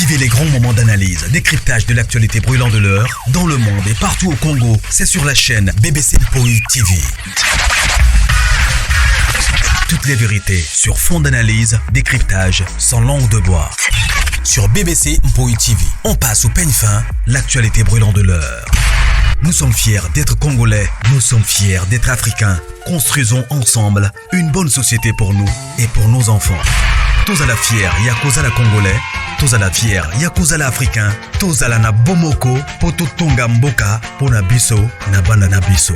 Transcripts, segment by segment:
Vivez les grands moments d'analyse, décryptage de l'actualité brûlante de l'heure, dans le monde et partout au Congo. C'est sur la chaîne BBC Mpoi TV. Toutes les vérités sur fond d'analyse, décryptage, sans langue de bois. Sur BBC Mpoi TV, on passe au peigne fin l'actualité brûlante de l'heure. Nous sommes fiers d'être Congolais, nous sommes fiers d'être Africains. Construisons ensemble une bonne société pour nous et pour nos enfants. Tozala fier ya kozala Congolais, tozala fier ya kozala Africain, tozala na bomoko po totonga mboka pona biso na bana na biso.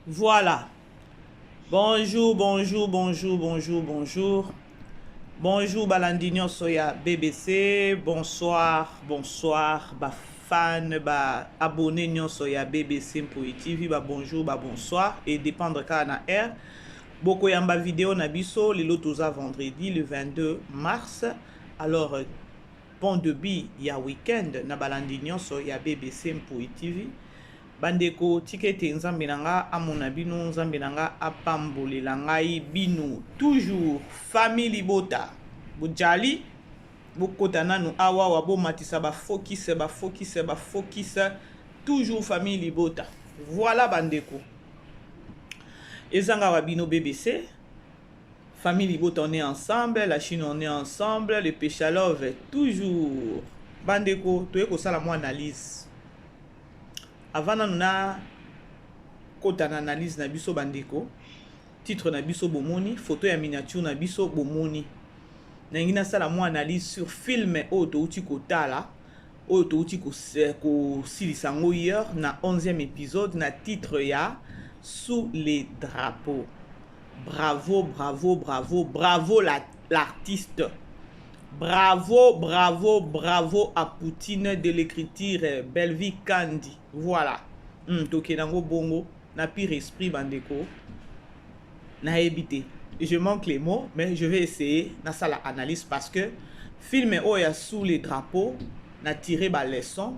Voilà. Bonjour, bonjour, bonjour, bonjour, bonjour. Bonjour balandi nyonso ya BBC, bonsoir, bonsoir ba fan, ba abonné nyonso ya BBC Mpoyi TV, ba bonjour, ba bonsoir et dépendre kaka na heure. Bokoyamba video na biso lelo toza vendredi le 22 mars. Alors bon début ya week-end na balandi nyonso ya BBC Mpoyi TV. Bandeko, tika ete Nzambe na nga amona bino, Nzambe na nga apambolela ngai bino. Toujours famille libota. Bojali, bokota nanu awa wa bomatisa ba focus, ba focus, ba focus. Toujours famille libota. Voilà bandeko. Ezanga wa bino BBC. Famille libota, on est ensemble, la Chine on est ensemble, le Péchalove toujours. Bandeko, toye kosala mwa analyse. Avant nanu na kota na analyse na biso bandeko, titre na biso bomoni, photo ya miniature na biso bomoni. Nangi nasala mwa analyse sur film oyo touti kotala, oyo touti kosilisa yango hier na 11e épisode na titre ya Sous les drapeaux. Bravo, bravo, bravo, bravo l'artiste. Bravo, bravo, bravo à Poutine de l'écriture, Bellevue Kandi. Voilà. Toke nango bongo, na pire esprit bandeko. Na évité. Je manque les mots, mais je vais essayer na sala analyse parce que film oyo Sous les drapeaux na tiré ba leçon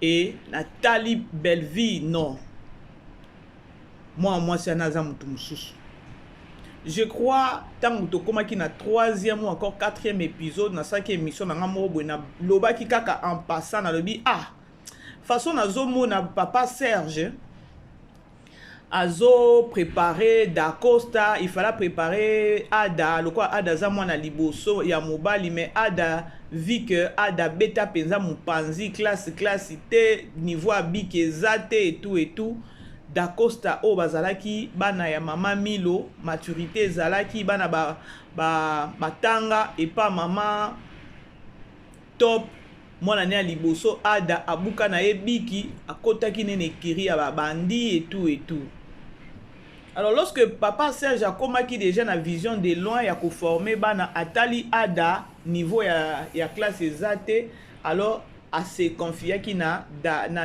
et na tali Bellevue non. Moi moi c'est naza mutu mususu. Je crois tango tokomaki na 3e ou encore 4e épisode na saki émission na nga moko boye na lobaki kaka en passant na lobi ah façon nazomona papa Serge azo préparer Dacosta, il fallait préparer Ada lokwa Ada za mwana liboso ya mobali, mais Ada vu que Ada beta penza mupanzi classe classe te niveau abiki eza te et tout et tout. Dacosta oyo bazalaki bana ya mama Milo, maturité ezalaki bana ba ba batanga epa mama top mwana ne ya liboso Ada abuka na ye biki akotaki nene ekiri ya babandi et tout et tout. Alors lorsque papa Serge akomaki déjà na vision de loin ya koformer bana atali Ada niveau ya classe eza te, alors ase confiaki na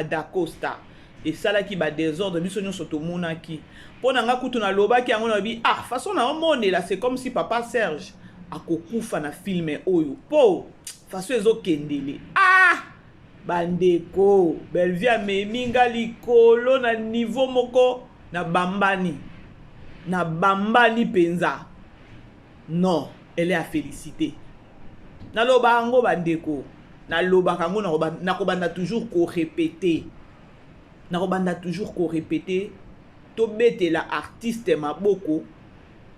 Dacosta. Esalaki ba désordre biso nyonso tomonaki. Mpo na nga kutu nalobaki yango nalobi ah façon na omonela c'est comme si papa Serge akokufa na film oyo po façon ezokendele. Ah bandeko, Bellevue amemi nga likolo na niveau moko na bambani. Na bambani penza. Non, elle est à féliciter. Naloba yango bandeko, nalobaka yango nakobanda toujours ko répéter. Nakobanda toujours ko répéter tobetela artiste maboko,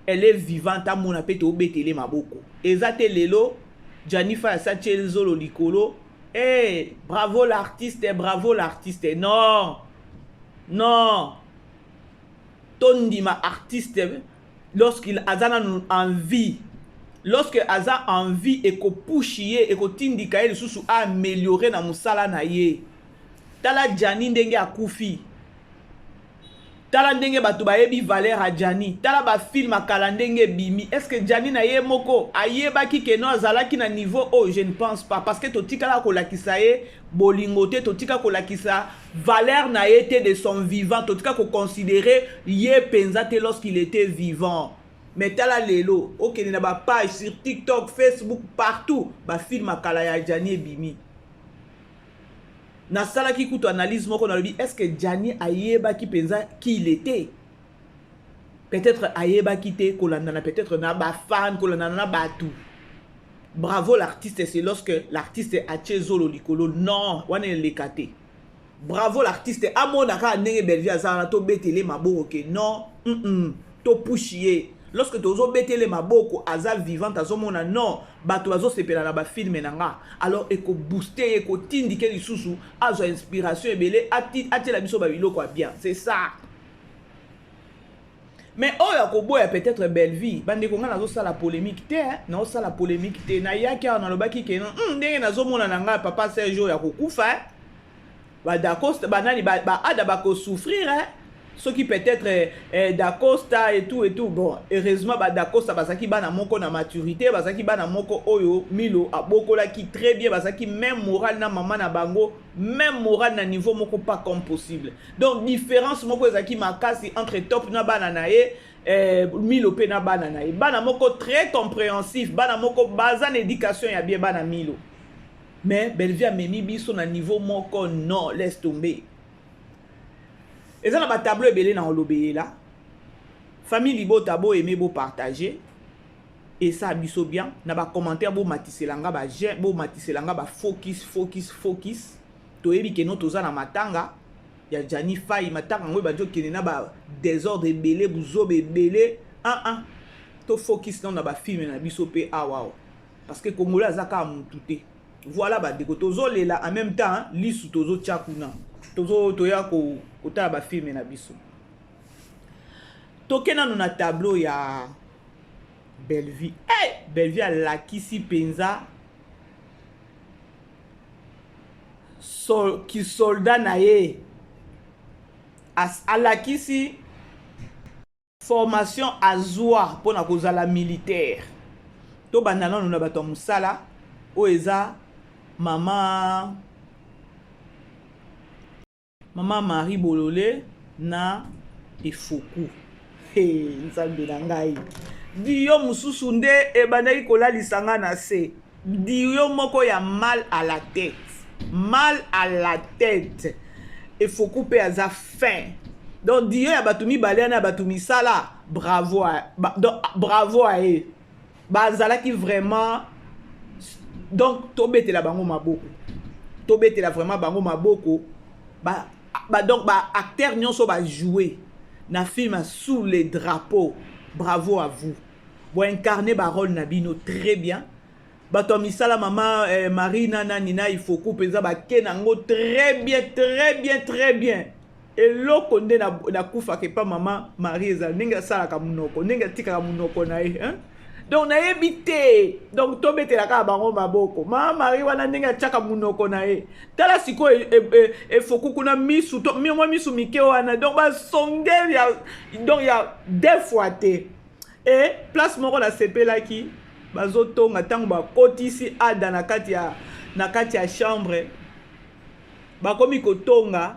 elle est vivante amona pe tobetele maboko. Eza te lelo Janifa asatie zolo likolo, hey, bravo l'artiste, bravo l'artiste. Non, non. Tondima artiste lorsqu'il aza nanu en vie. Lorsque aza en vie ekopushi ye, ekotindika ye lisusu améliorer na mosala na ye. Tala Gianni ndenge akufi. Tala ndenge bato bayebi valeur ya Gianni. Tala ba film akala ndenge ebimi. Est-ce que Gianni na ye moko ayebaki ke no azalaki na niveau oyo? Je ne pense pas, parce que totikala kolakisa ye bolingo te, totika kolakisa valeur na ye te de son vivant, totika koconsidérer ye penza te lorsqu'il était vivant. Mais tala lelo okende na ba page sur TikTok, Facebook, partout ba film akala ya Gianni ebimi. Nasalaki kutu analyse moko nalobi est-ce que Gianni ayebaki penza qui il était? Peut-être ayebaki te kolandana peut-être na bafan, kolandana na bato. Bravo l'artiste, c'est lorsque l'artiste atie zolo likolo. Non, wana eleka te. Bravo l'artiste, amona kaka ndenge Bellevue aza wana, tobetele maboko ke non, topushi ye. Lorsque tozobetele maboko, aza vivante, azomona non, bato bazosepela na bafilm na nga, alors ekobooste ye, ekotindike lisusu azwa inspiration ebele, atiela biso babiloko ya bien. C'est ça. Mais oyo akoboya peut-être Bellevue, bandeko, ngai nazosala polémique te, nazosala polémique te. Nayaki awa, nalobaki ke ndenge nazomona na ngai papa Serge oyo akokufa, badacosta banani, baada bakosouffrir soki peut-être Dacosta et tout et tout. Bon, heureusement badacosta bazalaki bana moko na maturité, bazalaki bana moko oyo Milo abokolaki très bien, bazalaki même moral na mama na bango, même moral na niveau moko pas comme possible. Donc différence moko ezalaki makasi entre Top na bana na ye, Milo mpe na bana na ye. Bana moko très compréhensif, bana moko baza na éducation ya bien, bana Milo. Mais Bellevue amemi biso na niveau moko, non, laisse tomber. Eza na batableau ebele na olobeyela. Famille libota, boaime, bopartage, esala biso bien. Na bacommentaire, bomatisela nga baj'aime, bomatisela nga bafocus, focus, focus. Toyebi ke non, toza na matanga ya Jani Fai. Matanga yango ebandi okende na badésordre ebele, buzoba ebele. Ah ah, tofocus nano na bafilm na biso mpe awa awa, parce que Congolais aza kaka mutu te. Voilà, bandeko, tozolela en même temps, lisu tozotya kuna, toya kotala bafilm na biso. Toke nano na tableau ya Bellevue. Hey! Bellevue alakisi mpenza kisoldat na ye, alakisi formation azwa mpona kozala militaire. Tobanda nano na bato ya mosala oyo eza mama Marie Bolole na Efoku. Hey, Nzambe na ngai, dio mosusu nde ebandaki kolalisa nga na se, dio moko ya mal à la tête, mal à la tête. Efoku mpe aza fin. Donc dio ya bato mibale wana ya bato misala, bravo, donc bravo a ye, bazalaki vraiment. Donc tobetela bango maboko, tobetela vraiment bango maboko. Donc baacteur nyonso bajoue na film Sous les drapeaux, bravo à vous, boincarne barôle na bino très bien. Bato ya misala, mama Marina nani na Ifoku mpenza, bake nango très bien, très bien, très bien. Eloko nde nakufaka epa mama Marie ezala ndenge asalaka monoko, ndenge atikaka monoko na ye, hein? Donc nayebi te. Donc tobetela kaka bango maboko. Mama Marie wana, ndenge atiaka monoko na ye, tala sikoyo Efoku kuna, misu mwa misu mike wana, donc basongeli ya, donc ya deux fois te. E place moko nasepelaki, bazotonga, ntango bakotisi Ada na kati ya chambre, bakomi kotonga,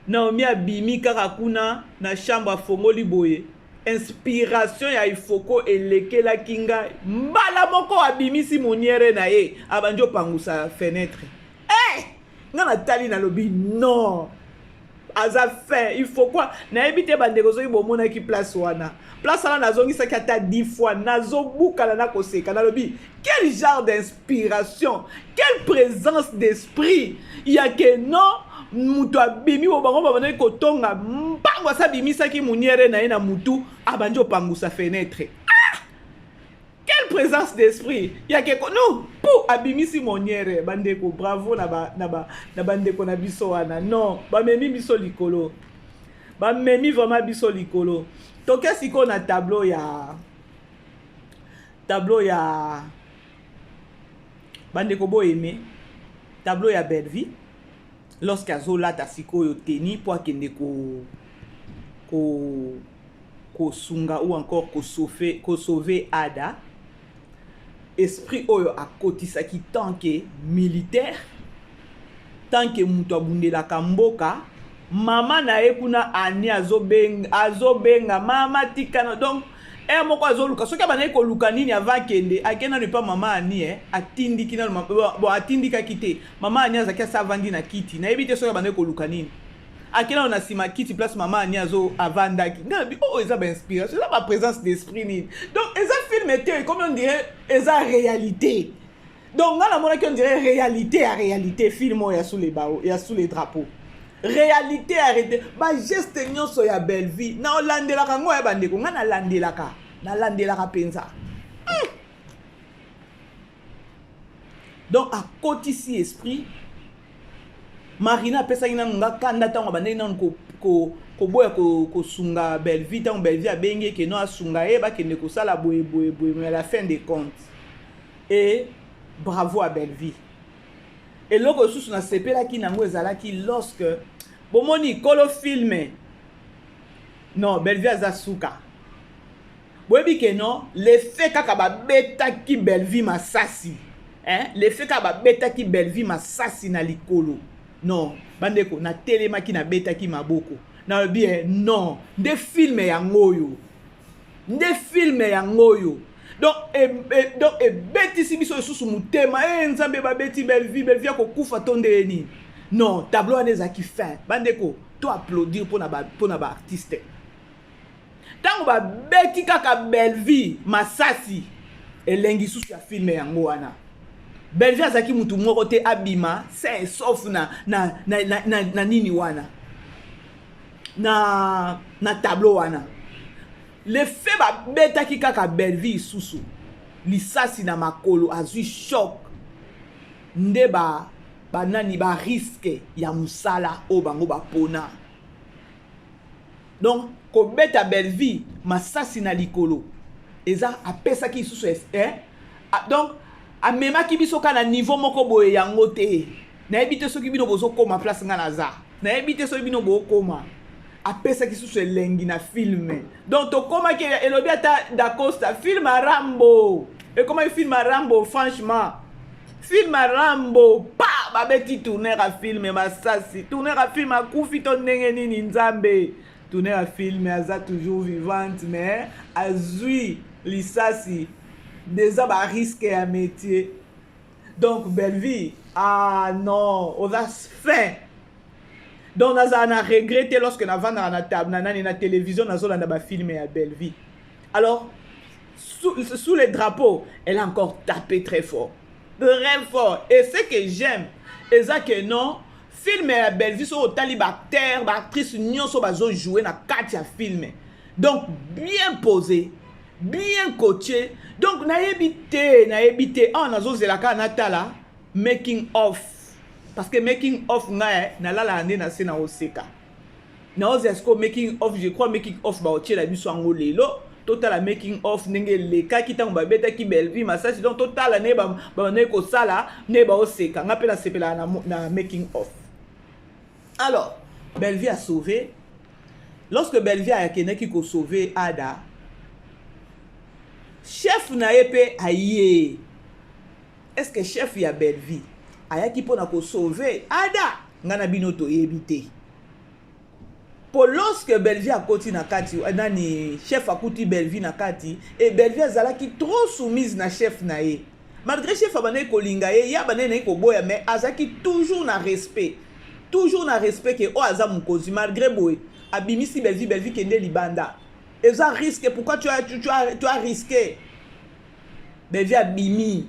Naomi abimi kaka kuna na chambre, afongoli boye, inspiration ya Ifoko elekelaki ngai mbala moko, abimisi moniere na ye, abandi opangusa fenêtre. Eh! Nga natali, nalobi non, aza fin, il faut quoi. Nayebi te, bandeko, soki bomonaki place wana. Place wana nazongisaki ata 10 fois, nazobukana na koseka. Nalobi quel genre d'inspiration, quelle présence d'esprit ya ke non, moto abimi bo bango babandaki kotonga mpango, asa abimisaki moniere na ye na mutu, abandi opangusa fenêtre. Ah! Quelle présence d'esprit ya ke non, pu abimisi moniere. Bandeko, bravo na bandeko na biso wana. Non, bamemi biso likolo, bamemi vraiment biso likolo. Toke sikoyo na tableau ya bandeko, boaime tableau ya Bellevue lorsque azolata sikoyo tenue mpo akende ko kosunga ou encore kosauve Ada. Esprit oyo akotisaki tant que militaire, tant que moto abundelaka mboka. Mama na ye kuna ani azobenga, azobenga mama tikana. Donc ere moko azoluka, soki abandaki koluka nini avant akende, akende nano epa mama Ani. Atindiki nano. Bon, atindikaki te. Mama Ani azalaki asa avandi na kiti, nayebi te soki abandaki koluka nini. Akenda na nsima kiti, place mama Ani azo avandaki. Ngai nabi, oh, eza bainspiration, eza baprésence d'esprit nini. Donc eza film te, comme on dirait eza réalité. Donc ngai namonaki, on dirait réalité ya réalité, film oyo ya sous les bao, ya sous les drapeaux, réalité ya réalité. Bageste nyonso ya Bellevie na olandelaka yango ya bandeko. Ngai nalandelaka, nalandelaka mpenza. Donc akotisi esprit. Marina apesaki nanu nga kanda ntango abandaki nanu koboya kosunga Bellevie. Ntango Bellevie abengi eke no asunga ye, bakende kosala boye boye boye, mais à la fin des comptes, et bravo à Bellevie. Eloko lisusu nasepelaki nango ezalaki lorsque bomoni kolo film. Non, Bellevie aza suka. Boyebi ke non, l'effet kaka babetaki Bellevie masasi, hein? L'effet kaka babetaki Bellevie masasi na likolo, non bandeko, natelemaki, nabetaki maboko, nalobi eh, non, nde film yango oyo, nde film yango oyo. Donc donc ebetisi biso lisusu motema e Nzambe, babeti Bellevie, Bellevie akokufa to ndeye nini? Non, tableau wana ezalaki fin. Bandeko, to applaudir mpona baartiste. Ntango babeti kaka Bellevie masasi, elengi susu ya film yango wana. Bellevie azalaki mutu moko te abima sain sauf na nini wana, na tableau wana. Le fait babetaki kaka Bellevie lisusu lisasi na makolo, azwi choc. Nde ba banani barisque ya mosala oyo bango bapona. Donc kobeta Bellevie masasi na likolo eza apesaki lisusu eh? Donc amemaki biso kaka na niveau moko boye. Yango te, nayebi te soki bino bozokóma place nga naza, nayebi te soki bino bokóma. Apesaki susu elengi na film. Donc tokomaki, elobi ata Dacosta, film ya Rambo, ekomaki film ya Rambo. Franchement, film ya Rambo pa babeti tourner ya film masasi, tourner ya film akufi to ndenge nini? Nzambe, tourner ya film aza toujours vivante, mais azwi lisasi. Déjà barisque ya métier. Donc Bellevie, ah non, oza fin. Donc nazala na regret te lorsque navandaka na table na nani, na télévision, nazolanda bafilm ya Bellevie. Alors sous les drapeaux, elle a encore tapé très fort, très fort. Et ce que j'aime eza que non, film ya Bellevie, soki otali baacteur, baactrice nyonso bazojoue na kati ya film, donc bien posé, bien coaché. Donc nayebi te, nayebi te. Awa nazozela kaka natala making of, parce que making of, ngai nalalaka nde na se na oseka, naozela sikoyo making of. Je crois making of baotiela biso yango lelo. Totala making of ndenge elekaki ntango babetaki Bellevie masasi. Donc totala ndenge babandaki kosala, ndenge baoseka. Nga mpe nasepelaka na making of. Alors Bellevie a sauvé. Lorsque Bellevie akendaki kosauve Ada, chef na ye mpe aye. Est ce que chef ya Bellevie ayaki mpona kosauve Ada? Ngai na bino toyebi te. Po lorsque Bellevie akoti na kati, nani, chef akuti Bellevie na kati e Bellevie azalaki trop soumise na chef na ye. Malgré chef abandaki kolinga ye, ye abandaki na ye koboya, mais azalaki toujours na respect, toujours na respect ke oyo aza mokonzi. Malgré boye, abimisi Bellevie. Bellevie, kende libanda, eza risque. Pourquoi tu as risqué? Bellevie abimi,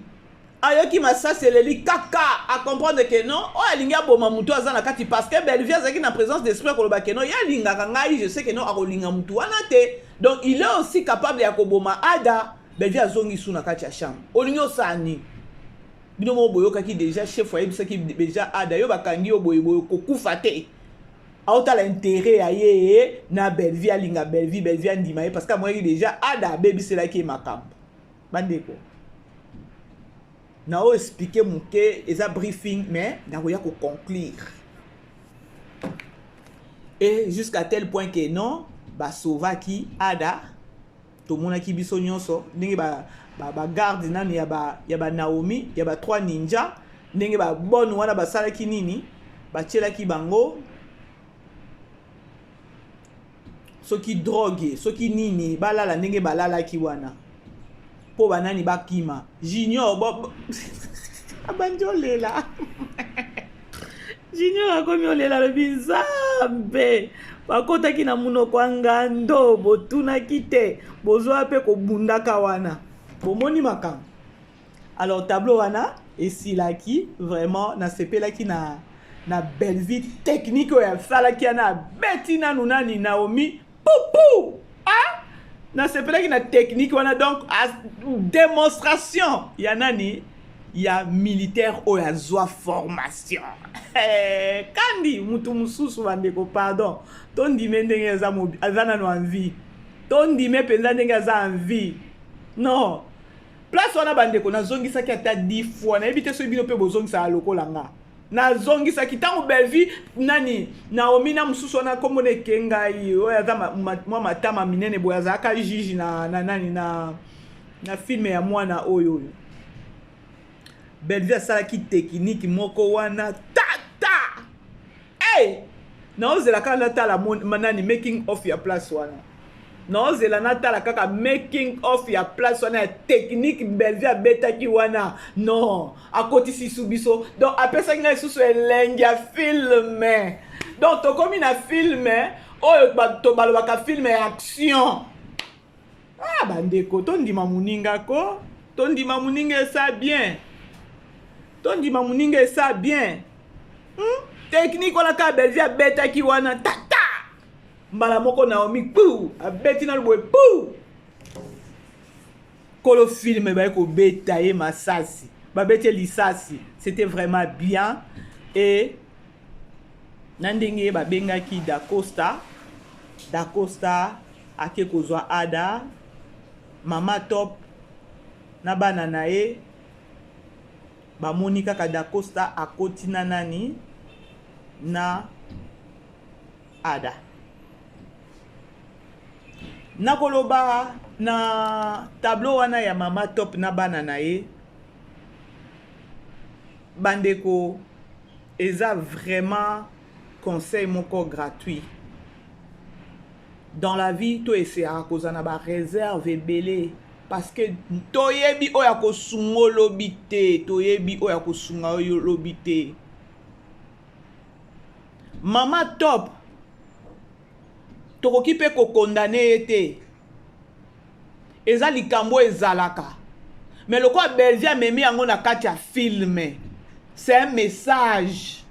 ayoki masasi eleli kaka, acomprendre ke non, oyo alingi aboma motu aza na kati, parce que Bellevie azalaki na présence d'esprit akoloba ke non, ye alingaka ngai, je sais ke non, akolinga motu wana te. Donc il est aussi capable ya koboma Ada. Bellevie azongi su na kati ya chambre. Olingi osala nini? Bino moko boyokaki déjà, chef ayebisaki déjà Ada: yo bakangi yo boyeboye, kokufa te. Aotala intérêt ya ye na Bellevie, alinga Bellevie, Bellevie andima ye, parce que amonaki déjà Ada abebiselaki ye makambo. Bandeko, na oyo expliquer moke, eza briefing, mais nakoya koconclure. Et jusqu'à tel point que non, basauvaki Ada. Tomonaki biso nyonso ndenge bagarde ba nani ya banaomi ba ya ba trois ninja, ndenge babone wana basalaki nini, batielaki bango soki drogue, soki nini, balala ndenge balalaki wana mpo banani bakima. Junior bo, abandi olela. Junior akomi olela, alobi: "Nzambe, bakotaki na monoko ya ngando, botunaki te, bozwa mpe kobundaka wana, bomoni makambo." Alors tableau wana esilaki. Vraiment nasepelaki na Bellevie, technique oyo asalaki wana, abeti nanu nani, Naomi pupu. Ah, nasepelaki na technique wana. Donc démonstration ya nani, ya militaire oyo azwa formation. Kandi mutu mosusu, bandeko, pardon, tondime ndenge aza nano en vie, tondime mpenza ndenge aza en vie. Non, place wana, bandeko, nazongisaki ata 10 fois. Nayebi te soki bino mpe bozongisaka lokola nga. Nazongisaki ntango Bellevie, nani, Naomi na mosusu wana, nkombo na eke ngai, oyo aza mwa matama minene boye, azalaka juge na nani, na film ya mwana oyo. Oyo Bellevie asalaki technique moko wana, tata. Hey! Naozela kaka natala nani, making of ya place wana. Naozela natala kaka making of ya place wana ya technique Bellevie abetaki wana. Non, akotisi su biso, donc apesaki ngai lisusu elengi ya film. Donc tokomi na film oyo balobaka film ya action. Ah, bandeko, tondima moninga ko, tondima moninga, esa bien, tondima moninga, esa bien. Technique wana kaka Bellevie abetaki wana, tata, mbala moko Naomi pu abeti nanu boye pu. Kolo film baye kobeta ye masasi, babeti ye lisasi. C'était vraiment bien. Et na ndenge babengaki Dacosta, Dacosta ake kozwa Ada, Mama Top na bana na ye, bamoni kaka Dacosta akoti na nani, na Ada. Nakoloba na tableau wana ya Mama Top na bana na ye, bandeko, eza vraiment conseil moko gratuit. Dans la vie, to eseyaka kozala na baréserve ebele, parce que toyebi oyo akosunga olobi te, toyebi oyo akosunga oyo olobi te. Mama Top, tokoki mpe kocondamner ye te, eza likambo ezalaka. Mais lokola Bellevie amemi yango na kati ya film, c'est un message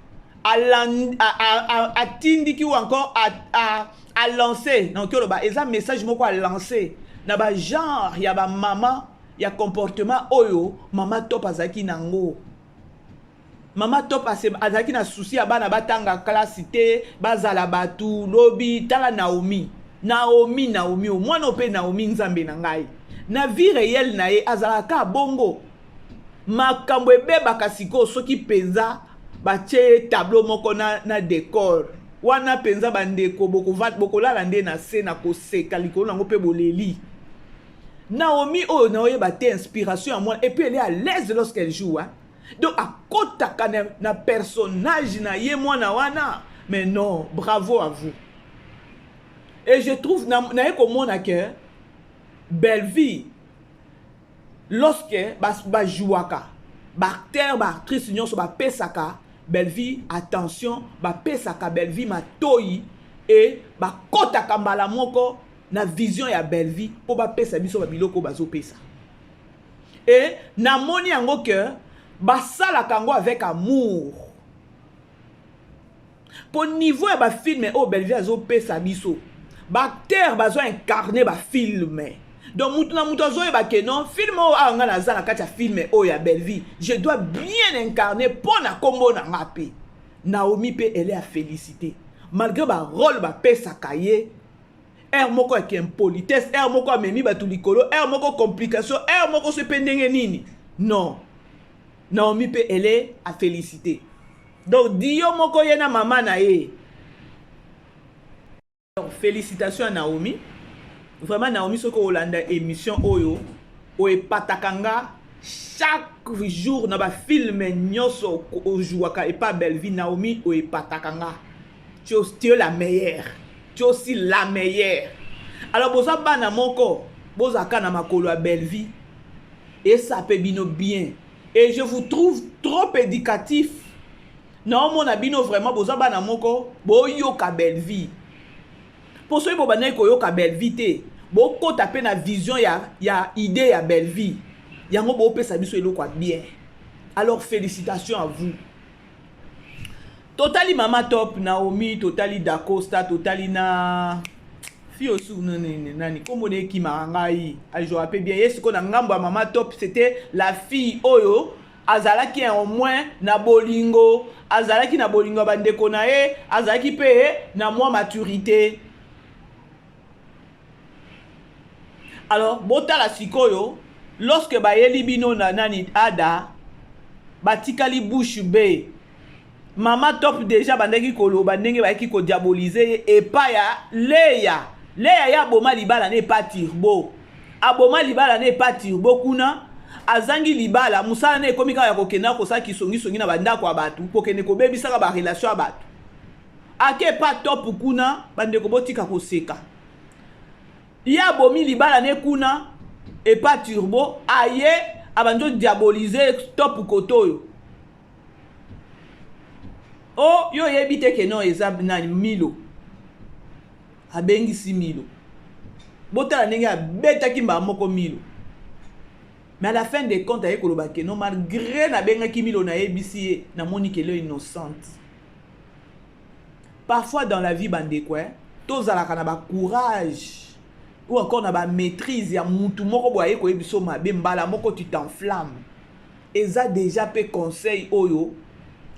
atindiki ou encore alancé. Nakoki oloba eza message moko alancé na bagenre ya bamama ya comportement oyo Mama Top azalaki nango. Mama Top azalaki na souci ya bana batanga klasi te, bazala bato lobi. Tala Naomi, Naomi, Naomi, o mwana mpe Naomi, Nzambe na ngai, na vie réelle na ye azalaka bongo. Makambo ebebaka sikoyo soki mpenza batie ye tableau moko na décor wana mpenza. Bandeko, bokolala nde na se na koseka likolo nango mpe boleli. Naomi oyo, naoyeba te inspiration ya mwana. Et puis elle est à l'aise lorsqu'elle joue, hein? Donc akotaka na personnage na ye, mwana wana. Mais non, bravo à vous. Et je trouve, naye komona ke Bellevie, lorsque bajouaka, baacteur, baactrice nyonso bapesaka Bellevie attention, bapesaka Bellevie matoi e bakɔtaka mbala moko na vision ya Bellevie mpo bapesa biso babiloko bazopesa. E namoni yango ke basalaka yango avec amour, mpo niveau ya bafilm oyo Bellevie azopesa biso, baacteur bazo incarner bafilm. Donc mutu na mutu azoyeba ke non, film oyo awa, ngai naza na kati ya film oyo ya Bellevie, je dois bien incarner mpo na nkombo na nga. Mpe Naomi mpe, elle est à féliciter, malgré barôle bapesaka ye, aire moko ya impolitesse, aire moko amemi bato likolo, aire moko complication, aire moko so mpe ndenge nini. Non, Naomi mpe, elle est à féliciter. Donc dio moko ye na mama na ye. Félicitations à Naomi. Vraiment, Naomi, soki olanda émission oyo, oepataka nga chaque jour na bafilm nyonso ojouaka epa Bellevie. Naomi, oepataka nga, tu es la meilleure, tu es aussi la meilleure. Alors boza bana moko, bozalaka na makolo ya Bellevie, esape bino bien. Et je vous trouve trop éducatif. Naomona bino vraiment boza bana moko boyoka Bellevue. Po soki bobandaki koyoka Bellevue te, bokota pe na vision ya ya idee ya Bellevue. Yango bopesa biso eloko ya bien. Alors felicitations à vous. Totali mama top Naomi, totali Dacosta, totali na fille osu nani nani kombo na ekimaka ngai ajoua pe bien ye sikoyo na ngambo ya mama top c'était la fille oyo azalaki au moins na bolingo azalaki na bolingo ya bandeko na ye azalaki pe na mwa maturité alors botala sikoyo lorsque bayeli bino na nani ada batikali bouche bee Mama top deja abandaki koloba ndenge bayaki ko diaboliser ye epa ya Lea. Lea ye aboma libala ne epa Turbo. Aboma libala ne epa Turbo kuna azangi libala musala ne ekomi kaka ya kokenda kosala kisongisongi na ba ndako ya batu kokende kobebisaka ba relation ya batu. Ake epa top kuna bandeko botika koseka. Ye abomi libala ne kuna epa Turbo aye abandi o diaboliser top kotoyo. Oh yo oyebi te ke non eza nani Milo abengisi Milo botala ndenge abetaki mbala moko Milo mais à la fin de compte aye koloba ke non malgré nabengaki Milo nayebisi ye namoni ke le innocente parfois dans la vie bandeko eh, tozalaka na ba courage ou encore na ba maîtrise ya mutu moko boye aye koyebiso mabe mbala moko tu t'enflamme Eza dejà pe conseil oyo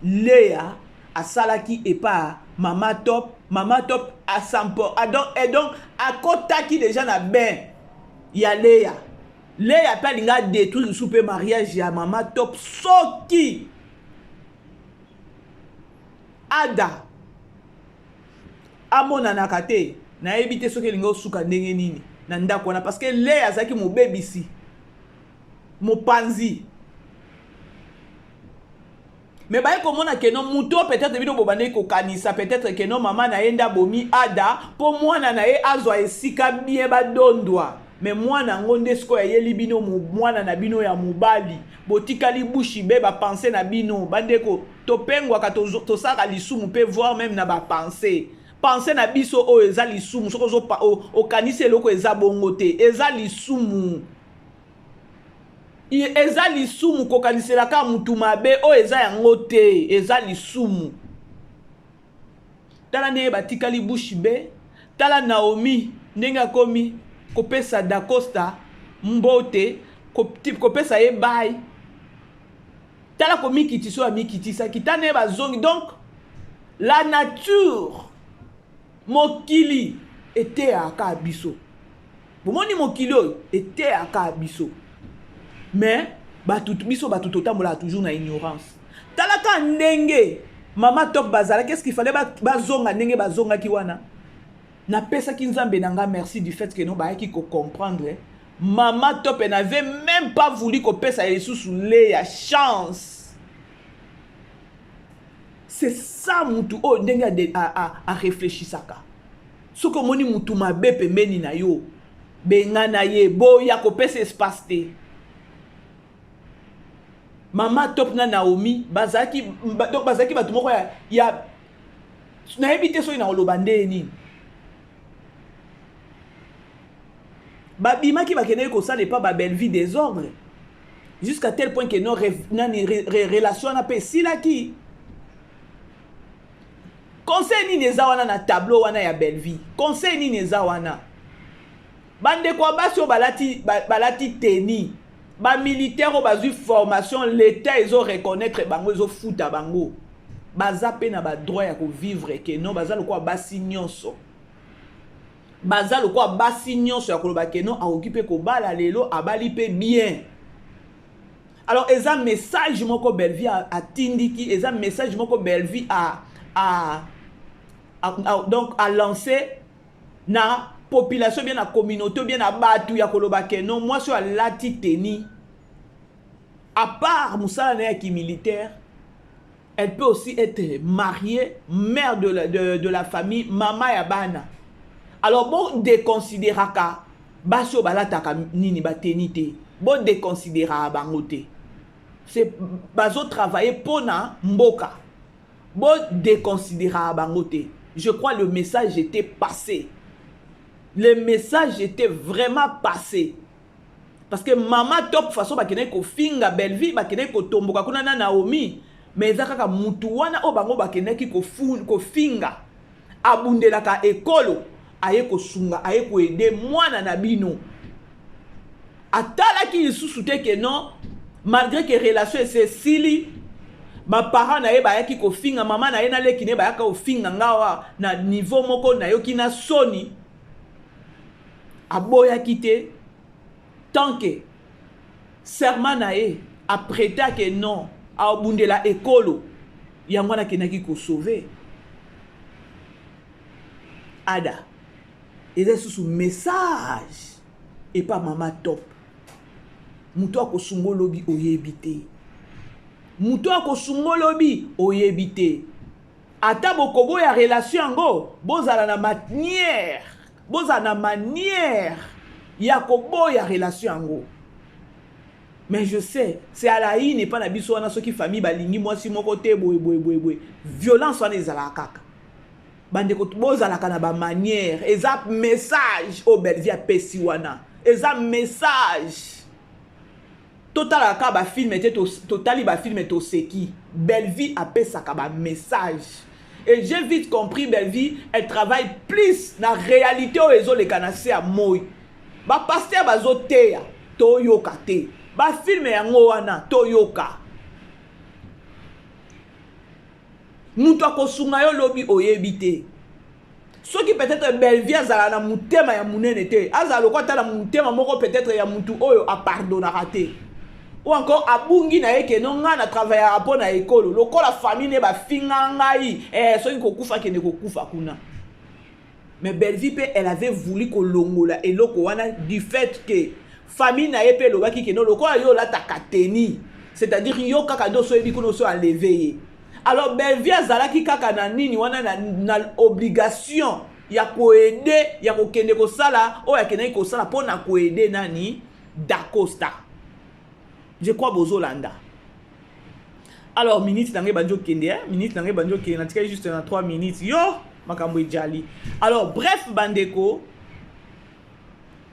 Lea asalaki epa mama top, mama top a s'emporte et donc akotaki dejà na bain ya Lea. Lea pe alinga a detruire lisusu pe mariage ya mama top soki Ada amonanaka te nayebi te soki elingi osuka ndenge nini na ndako wana parce que Lea azalaki mobebisi. Mopanzi. Mais baye komona que non mutu oyo peut-etre bino bobandaki kokanisa peut-etre que non mama na ye nde abomi Ada po mwana na ye azwa esika bien badondwa mais mwana yango nde sikoyo ayeli bino mwana na bino ya mobali botikali bouche bee ba pensee na bino bandeko topengwaka tosalaka lisumu pe voir meme na ba pensee pensee na biso oyo eza lisumu soki ozo okanisi eloko eza bongo te eza lisumu Eza lisumu kokanisela kaka mutu mabe oyo eza yango te eza lisumu tala ndenge batikali bouche bee tala Naomi ndenge akomi kopesa Dacosta mbote kopesa ye baye tala komikitisa oyo amikitisaki tala ndenge bazongi donc la nature mokili eteyaka biso Bomoni mokili oyo eteyaka biso mais batu biso batu totambolaka toujours na ignorance. Tala kaka ndenge mama top bazalaki est ce qu'il fallait bazonga ndenge bazongaki wana? Napesaki Nzambe na nga merci du fait que non bayaki ko comprendre mama top elle n'avait même pas voulu kopesa ye lisusu Lea chance. C'est ça mutu oyo ndenge a reflechisaka. Soki omoni mutu mabe pembeni na yo, bengana ye, boya kopesa espace te. Mama Top na Naomi bazalaki donc bazalaki bato moko ya, ya nayebi te soki nakoloba ndenge nini. Babimaki bakendaki kosala epa ba Bellevue desordre jusqu'à tel point que non nani relation wana mpe esilaki. Conseil nini eza wana na tableau wana ya Bellevue? Conseil nini eza wana? Ba ndeko ya basi oyo balati balati tenue, ba militaires oyo bazui formation l'etat ezo reconnaitre bango ezo futa bango. Baza pe na ba droit ya ko vivre que non baza lokola basi nionso. Baza lokola basi nionso ya koloba que non akoki pe kobala lelo abali pe bien. Alors eza message moko Bellevue atindiki, eza message moko Bellevue a, a, a, a donc a lancé na population bien na communauté bien na batu ya koloba ke non mwasi oyo alati tenue à part mosala na ye ya kimilitaire Elle peut aussi être mariee, mère de la, de, de la famille, mama ya bana. Alors bo déconsidéraka basi oyo balataka nini bateni te. Bo déconsidéraka bango te. C'est bazo travailler pona mboka. Bo déconsidéraka bango te. Je crois le message était passé. Le message était vraiment passé. Parce que mama Top, façon bakendaki kofinga Bellevie, bakendaki kotomboka kuna na Naomi, mais eza kaka mutu wana oyo bango bakendaki kofinga abundelaka ekolo, aye kosunga, aye koaider mwana na bino. Atalaki lisusu te ke non, malgré que relation ese esili, baparent na ye bayaki kofinga mama na ye na leki na ye, bayaka kofinga nga awa na niveau moko nayoki na soni. Aboyaki te, tant que serment na ye aprêta ke non, abundela ekolo. Yango wana akendaki kosauver Ada. Eza lisusu message epa mama Top: moto akosunga olobi oyebi te, moto akosunga olobi oyebi te. Ata bokoboya relation yango, bozala na manière, bozala na manière ya koboya relation yango. Mais je sais, c'est à la ine epa na biso wana, soki famille balingi mwasi moko te, boye boye boye boye, violence wana ezalaka kaka. Bandeko, bozalaka na bamanière. Eza message oyo Bellevie apesi wana, eza message. Totalaka kaka bafilm te, totali bafilm, toseki. Bellevie apesaka bamessage et j'ai vite compris, Bellevie, elle travaille plus na réalité oyo ezoleka na se ya moi. Bapasteur bazoteya, toyoka te. Bafilm yango wana, toyoka. Moto akosunga yo lobi oyebi te. Soki peut-être Bellevie azala na motema ya monene te, azala lokwa ata na motema moko peut-être ya mutu oyo apardonnaka te, ou encore abungi na ye ke no, ngai na travaillaka mpo na ekolo, lokola famille ne bafinga ngai, soki kokufa, kende kokufa kuna. Mais Bellevie mpe, elle avait voulu kolongola eloko wana du fait que famille na ye mpe elobaki ke no, lokola yo olataka teni, c'est-à-dire yo kaka nde oso oyebi kuna oso enlever ye. Alors Bellevie azalaki kaka na nini wana, na obligation ya koaider, ya kokende kosala oyo akendaki kosala mpo na koaider nani? Dacosta. Je crois bozolanda. Alors minute na ngai ebandi okende, eh? Minute na ngai ebandi okende, natikali juste na 3 minutes. Yo makambo ejali. Alors bref, bandeko,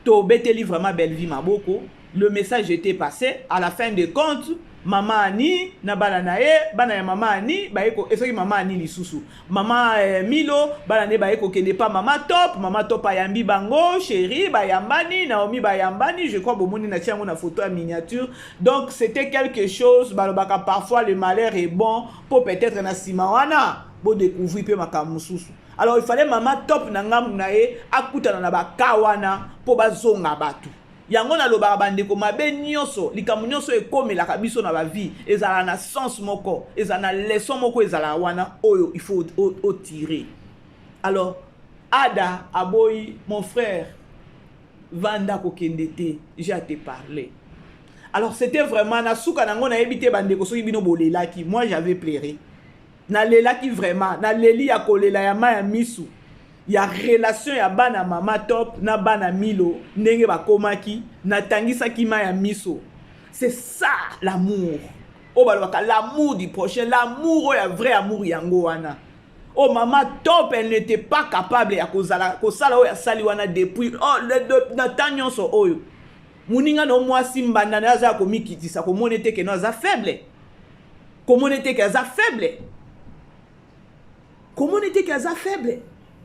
tobeteli vraiment Bellevie maboko. Le message était passé. À la fin de compte, mama Ani na bana na ye, bana ya mama Ani baye, soki mama Ani lisusu, mama Milo, bana ne baye kokende pa mama Top. Mama Top ayambi bango, chéri bayambani, Naomi bayambani. Je crois bomoni na tia yango na photo ya miniature. Donc c'était quelque chose. Balobaka parfois le malheur est bon, po peut-être na nsima wana bodécouvrir mpe makambo mosusu. Alors il fallait mama Top na ngambu na ye akutana na baka wana mpo bazonga bato. Yango nalobaka, bandeko, mabe nyonso, likambo nyonso ekomelaka biso na bavie ezala na sens moko, ezala na leçon moko, ezala wana oyo il faut otirer. Alors Ada aboyi: "Mon frère, vanda, kokende te, j'ai à te parler." Alors c'était vraiment na suka nango. Nayebi te, bandeko, soki bino bolelaki. Moi, j'avais pleuré, nalelaki vraiment, naleli ya kolela ya mai ya misu ya relation ya bana mama Top na bana Milo, ndenge bakomaki, natangisaki mai ya miso. C'est ça l'amour oyo balobaka, l'amour du prochain, l'amour oyo ya vrai amour. Yango wana oyo mama Top, elle n'était pas capable ya kozala kosala oyo asali wana depuis, oh, na temps nyonso oyo moninga na mwasi mbanda na ye aza ya komikitisa, komona ete ke no, aza faible, komona ete ke aza faible, komona ete ke aza faible.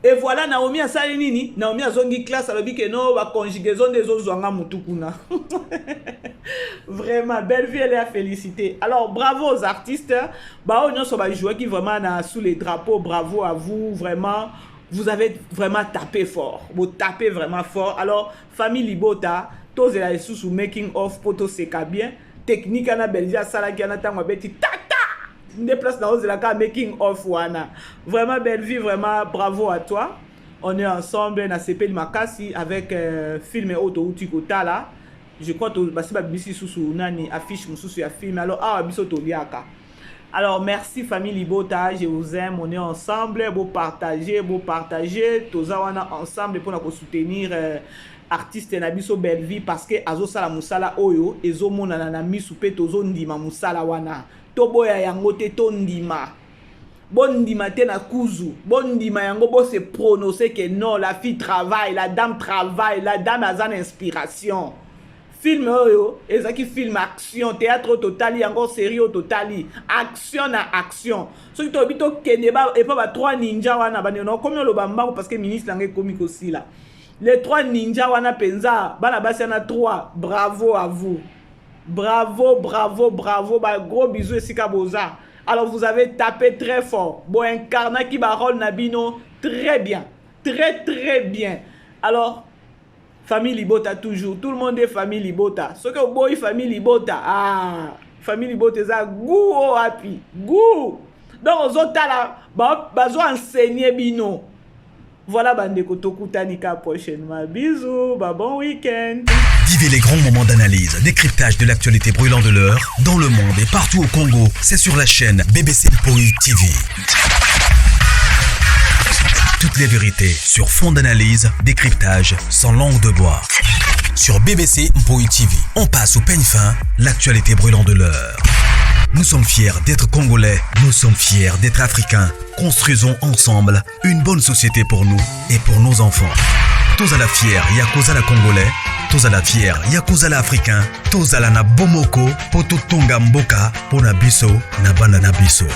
Et voilà, Naomi asali nini? Naomi azongi classe, alobi ke no, baconjugaison nde ezozwanga mutu kuna. Vraiment, belle vie, elle est à féliciter. Alors bravo aux artistes bao nyonso bajouaki vraiment na sous les drapeaux. Bravo à vous, vraiment, vous avez vraiment tapé fort, vous tapez vraiment fort. Alors famille libota, tozela lisusu making of mpo toseka bien. Technique wana Belgique asalaki wana, ntango abeti tata nde place na ozelaka making of wana. Vraiment, belle vie, vraiment bravo à toi. On est ensemble. Nasepeli makasi avec film oyo touti kotala. Je crois basi babimisi lisusu nani, affiche mosusu ya film. Alors awa biso toliaka. Alors merci, famille libota, je vous aime. On est ensemble. Bopartager, bopartager. Toza wana ensemble mpona kosoutenir artiste na biso Bellevie, parce que azosala mosala oyo ezomonana na misu mpe tozondima mosala wana. Toboya yango te, tondima. Bondima te na kuzu, bondima yango, bo se prononcer que non, la fille travaille, la dame travaille, la dame aza na inspiration. Film oyo ezalaki film action, théâtre oyo totali yango, série oyo totali, action na action. Soki tolobi tokende epa ba trois ninja wana, bandeko, na okomi oloba mbango parce que ministre yango ekomi kosila. Les trois ninja wana mpenza, bana basi wana trois, bravo à vous, bravo, bravo, bravo, ba gros bisous esika boza. Alors, vous avez tapé très fort, boincarnaki barôle na bino très bien, très très bien. Alors, famille libota toujours, tout le monde est famille libota. Soki oboyi famille libota, ah, famille libota eza goût o happy goût. Donc ozotala, bazo enseigner bino. Voilà, bandeko, tokutani ka prochainement. Bisous, ba bon week-end. Vivez les grands moments d'analyse, décryptage de l'actualité brûlante de l'heure, dans le monde et partout au Congo. C'est sur la chaîne BBC Mpoi TV. Toutes les vérités sur fond d'analyse, décryptage, sans langue de bois. Sur BBC Mpoi TV, on passe au peigne fin l'actualité brûlante de l'heure. Nous sommes fiers d'être Congolais, nous sommes fiers d'être Africains. Construisons ensemble une bonne société pour nous et pour nos enfants. Tozala fier ya kozala Congolais, tozala fier ya kozala Africain, tozala na bomoko po totonga mboka mpo na biso na bana na biso.